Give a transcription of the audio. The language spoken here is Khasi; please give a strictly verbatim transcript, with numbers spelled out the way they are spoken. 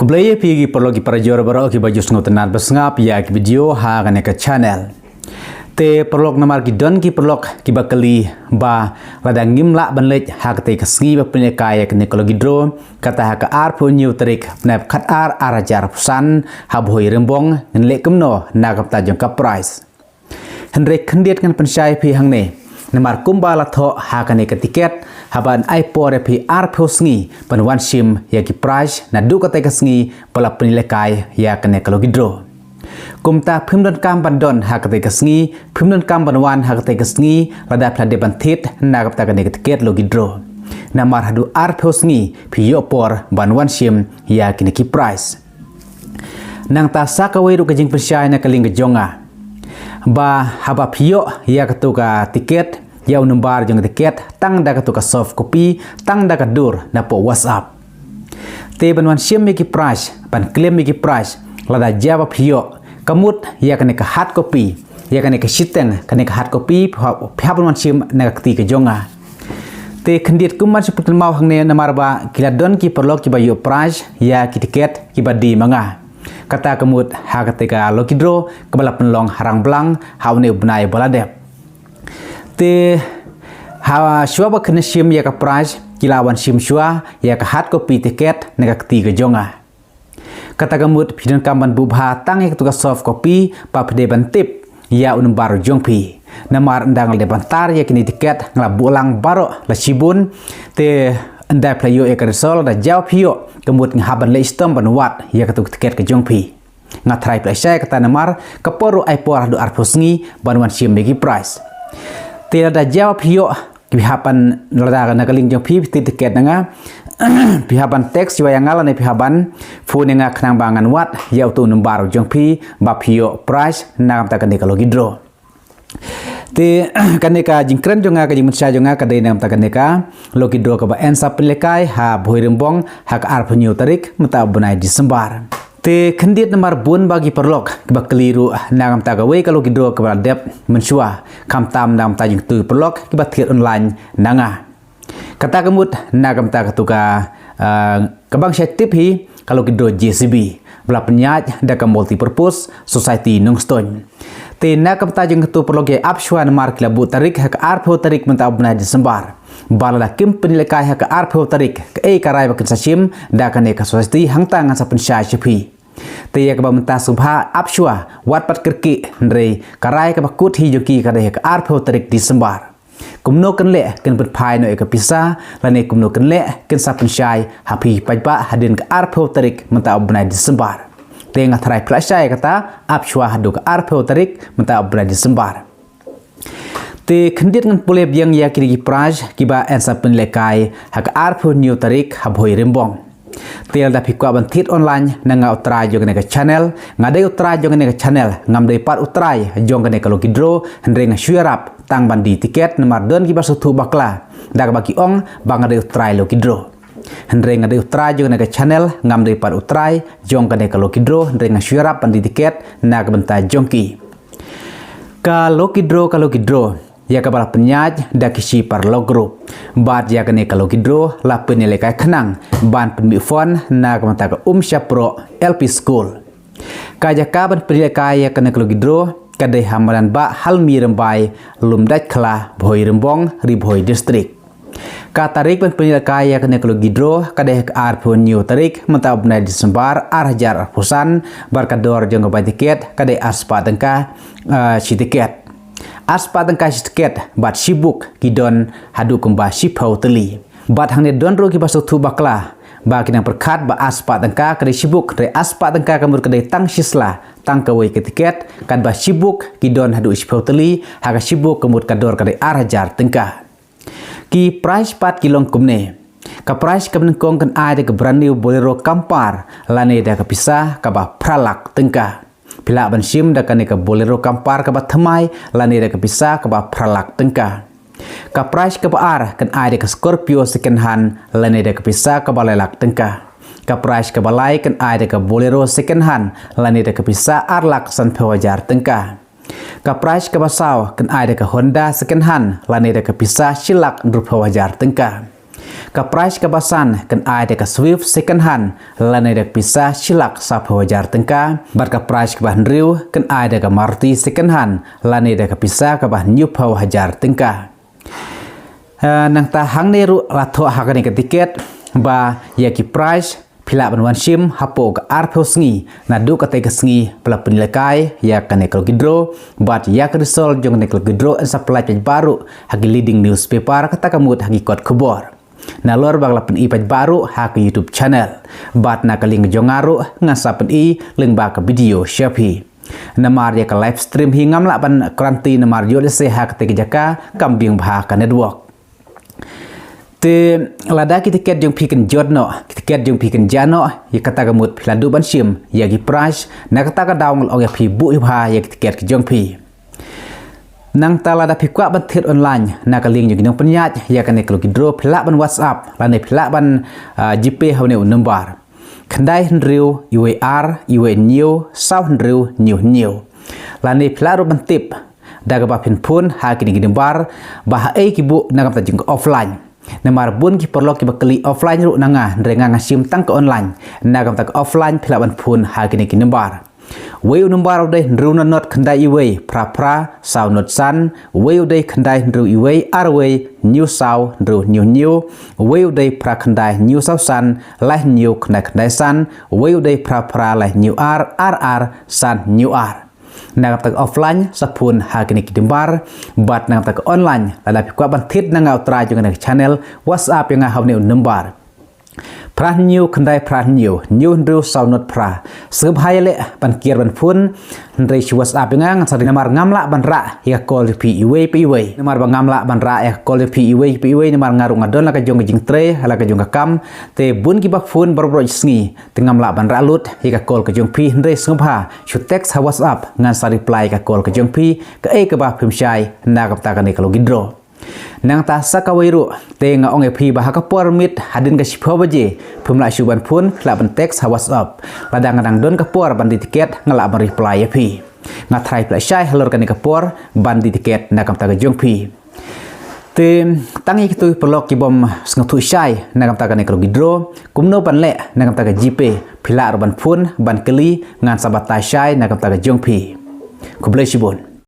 Khublei ïa phi ki paralok ki parajor baroh kiba ju sngewtynnat ba sngap ïa ki video ha kane ka channel. Te paralok, namar ki don ki paralok kiba kylli ba lada ngim lah ban leit ha katei ka sngi ba pynïalehkai ïa kane ka lucky draw, kata ha ka arphew hynñiew tarik bnai ba khatar ar hajar arphew san ha Bhoi Rimbong, ngin leh kumno na ka bynta jong ka prize. Hynrei khyndiat ngan pynshai phi hangne, namar kumba la thoh ha kane ka tiket, haba yn ai por ïa phi arphew sngi ban wan shim ïa ki prize naduh katei ka sngi ba la pynïalehkai ïa kane ka lucky draw. Kumta phim donkam ban don ha katei ka sngi, phim donkam ban wan ha katei ka sngi lada phi la dep ban thied na ka bynta kane ka tiket lucky draw. Namar haduh arphew sngi phi ïoh por ban wan shim ïa kine ki prize. Nangta sa kawei ruh ka jingpynshai na ka liang ka jong nga, ba haba phi ïoh ïa katu ka tiket, ïa u nombar jong ka tiket tang da katu ka soft copy, tang da ka dur napoh WhatsApp, te ban wan shim ïa ki prize, ban claim ïa ki prize, lada jia ba phi ïoh, ka mut ïa kane ka hard copy, ïa kane ka shiteng kane ka hard copy phi hap, phi hap ban wan shim na ka kti ka jong nga. Te khyndiat kum ban shu pynkynmaw hangne, namar ba ki la don ki paralok kiba ïoh prize ïa ki tiket kiba die ma nga. Kata ka mut ha katei ka lucky draw kaba la pynlong ha Rangblang ha une u bnai ba la dep. Te ha shuwa ba kin shim ïa ka prize, ki la wan shim shuwa ïa ka hard copy tiket na ka kti ka jong nga. Kata ka mut phi donkam ban buh bha tang ïa katu ka soft copy ba phi dei ban tip ïa u nombar jong phi. Namar ynda nga la dep ban tar ïa kine ki tiket, nga la buh lang baroh la shibun, te ynda phi la ïoh ïa ka result, lada jia ba phi ïoh, ka mut nga hap ban leit shitom ban wad ïa katu ka tiket ka jong phi. Nga tharai phi la shai kata, namar ka por ruh ai por haduh arphew sngi ban wan shim ïa ki prize. Te lada jia ba phi ïoh, phi hap ban, lada na ka liang jong phi phi thied tiket na nga, phi hap ban text shuwa ïa nga lane phi hap ban phone ïa nga khnang ba ngan wad ïa utu u nombar jong phi ba phi ïoh prize na ka bynta kane ka lucky draw. Te kane ka jingkren jong nga, ka jingpynshai jong nga ka dei na ka bynta kane ka lucky draw kaba yn sa pynïalehkai ha Bhoi Rimbong ha ka arphew hynñiew tarik mynta u bnai December. Te khyndiat, namar bun ba ki paralok kiba kylli ruh na ka bynta kawei ka lucky draw kaba la dep mynshuwa, khamtam na ka bynta jong kitu ki paralok kiba thied online na nga. Kata ka mut na ka bynta katu ka, ah, kaba nga shait tip hi, ka lucky draw J C B ba la pynïaid da ka Multipurpose Society Nongstoiñ. Te na ka bynta jong kitu ki paralok, ïa ap shuwa namar ki la buh tarik ha ka arphew tarik mynta u bnai December, ba lada kim pynïalehkai ha ka arphew tarik, kaei ka rai ba kin sa shim da kane ka society, hangta ngan sa pynshai sha phi. Te ïa kaba mynta sngewbha ap shuwa, wat pat kyrkieh, hynrei ka rai kaba kut hi jong ki ka dei ha ka arphew tarik December. Kumno kin leh kin pynphai noh ïa ka pisa, lane kumno kin leh kin sa pynshai ha phi paidbah hadien ka arphew tarik mynta u bnai December. Te nga tharai phi la shai kata, ap shuwa haduh ka arphew tarik mynta u bnai December. Te khyndiat ngan pule biang ïa kine ki prize kiba yn sa pynïalehkai ha ka arphew hynñiew tarik ha Bhoi Rimbong. Te lada phi kwah ban thied online na nga u trai jong kane ka channel, nga dei u trai jong kane ka channel, ngam dei pat u trai jong kane ka lucky draw, hynrei nga shu ïarap tang ban die tiket, namar don kiba sngewthuh bakla da kaba ki ong ba nga dei u trai lucky draw. Hynrei nga dei u trai jong kane ka channel, ngam dei pat u trai jong kane ka lucky draw, hynrei nga shu ïarap ban die tiket na ka bynta jong ki. Ka lucky draw, ka lucky draw ïa kaba la pynïaid da ki shi paralok group. Bad ïa kane ka lucky draw la pynïalehkai khnang ban pynmih fund na ka bynta ka Umshaproh L P School. Ka jaka ban pynïalehkai ïa kane ka lucky draw ka dei ha madan Bah Halmi Rymbai, Lumdaitkhla, Bhoi Rimbong, Ri Bhoi District. Ka tarik ban pynïalehkai ïa kane ka lucky draw ka dei ha ka arphew hynñiew tarik mynta u bnai December ar hajar arphew san, bad ka dor jong ka bai tiket ka dei ar spah tyngka, ah, shi tiket. Ar spah tyngka shi tiket, bad shi buk ki don haduh kumba shiphew tylli. Bad hangne don ruh kiba sngewthuh bakla ba ki nang pyrkhat ba ar spah tyngka ka dei shi buk, hynrei ar spah tyngka ka mut ka dei tang shi sla, tang kawei ka tiket, katba shi buk ki don haduh shiphew tylli, ha ka shi buk ka mut ka dor ka dei ar hajar tyngka. Ki prize pat ki long kumne. Ka prize kaba nyngkong kan ai da ka brand new Bolero Compare lane da ka pisa kaba phra lak tyngka. Phi lah ban shim da kane ka Bolero Compare kaba thymmai lane da ka pisa kaba phra lak tyngka. Ka prize kaba ar kan ai da ka Scorpio second hand lane da ka pisa kaba lai lak tyngka. Ka prize kaba lai kan ai da ka Bolero second hand lane da ka pisa ar lak sanphew hajar tyngka. Ka prize kaba saw kan ai da ka Honda second hand lane da ka pisa shi lak hynriewphew hajar tyngka. Ka prize kaba san kan ai da ka Swift second hand lane da ka pisa shi lak saphew hajar tyngka, bad ka prize kaba hynriew kan ai da ka Maruti second hand lane da ka pisa kaba hynñiewphew hajar tyngka. Eh, nangta hangne ruh la thoh ha kane ka tiket ba ïa ki prize phi lah ban wan shim hapoh ka arphew sngi naduh katei ka sngi ba la pynlehkai ïa kane ka lucky draw, bad ïa ka result jong kane ka lucky draw yn sa pynlait paidbah ruh ha ki leading newspaper, kata ka mut ha ki kot khubor. Nalor ba la pyni paidbah ruh ha ka YouTube channel, bad na ka link jong nga ruh ngan sa pyni lyngba ka video sha phi. Namar ïa ka live stream hi ngam lah ban kranti namar ïoh lehse ha katei ka jaka kam biang bha ka network. Te lada ki tiket jong phi kan jot noh, ki tiket jong phi kan jah noh, ïa kata ka mut phi la duh ban shim ïa ki prize, na kata ka daw nga la ong ïa phi buh ïa bha ïa ki tiket ki jong phi. Nangta lada phi kwah ban thied online na ka link jong ki nongpynïaid ïa kane ka lucky draw, phi lah ban WhatsApp lane phi lah ban, ah, GPay ha une u number: khyndai hynriew, iwei ar, iwei hynñiew, saw hynriew, hynñiew hynñiew. Lane phi lah ruh ban tip da kaba phin phone ha kine ki number ba haei ki buh na ka bynta jong ka offline. Namar bun ki paralok kiba kylli offline ruh na nga, hynrei nga nga shim tang ka online. Na ka bynta ka offline phi lah ban phone ha kine ki number. Wei u number u dei hynriew not not khyndai iwei phra phra saw not san, wei u dei khyndai hynriew iwei ar wei hynñiew saw hynriew hynñiew hynñiew, wei u dei phra khyndai hynñiew saw san lai hynñiew khyndai khyndai san, wei u dei phra phra lai hynñiew ar ar ar san hynñiew ar. Na ka bynta ka offline sa phone ha kine ki number, bad na ka bynta ka online lada phi kwah ban thied na nga u trai jong kane ka channel, WhatsApp ïa nga ha une u number: phra hynñiew khyndai phra hynñiew hynñiew hynriew saw not phra. Sngewbha ïaleh ban kiar ban phone, hynrei shu WhatsApp ïa nga ngan sa ri, namar ngam lah ban rah ïa ka call jong phi iwei pa iwei. Namar ba ngam lah ban rah ïa ka call jong phi iwei pa iwei namar nga ruh nga don la ka jong ka jingtrei, la ka jong ka kam. Te bun kiba phone baroh baroh shi sngi, te ngam lah ban rah lut ïa ka call ka jong phi, hynrei sngewbha shu text ha WhatsApp ngan sa reply ïa ka call ka jong phi, kaei kaba phim shai na ka bynta kane ka lucky draw. Nangta sa kawei ruh, te nga ong ïa phi ba ha ka por miet hadien ka shiphew baje phim lah shuh ban phone, phi lah ban text ha WhatsApp. Lada nga dang don ka por ban die tiket nga lah ban reply ïa phi. Nga tharai phi lah shai halor kane ka por ban die tiket na ka bynta ka jong phi. Te tang ïa kito ki paralok kibym sngewthuh shai na ka bynta kane ka lucky draw kumno ban leh na ka bynta ka GPay, phi lah ruh ban phone ban kylli, ngan sa batai shai na ka bynta ka jong phi. Khublei shibun.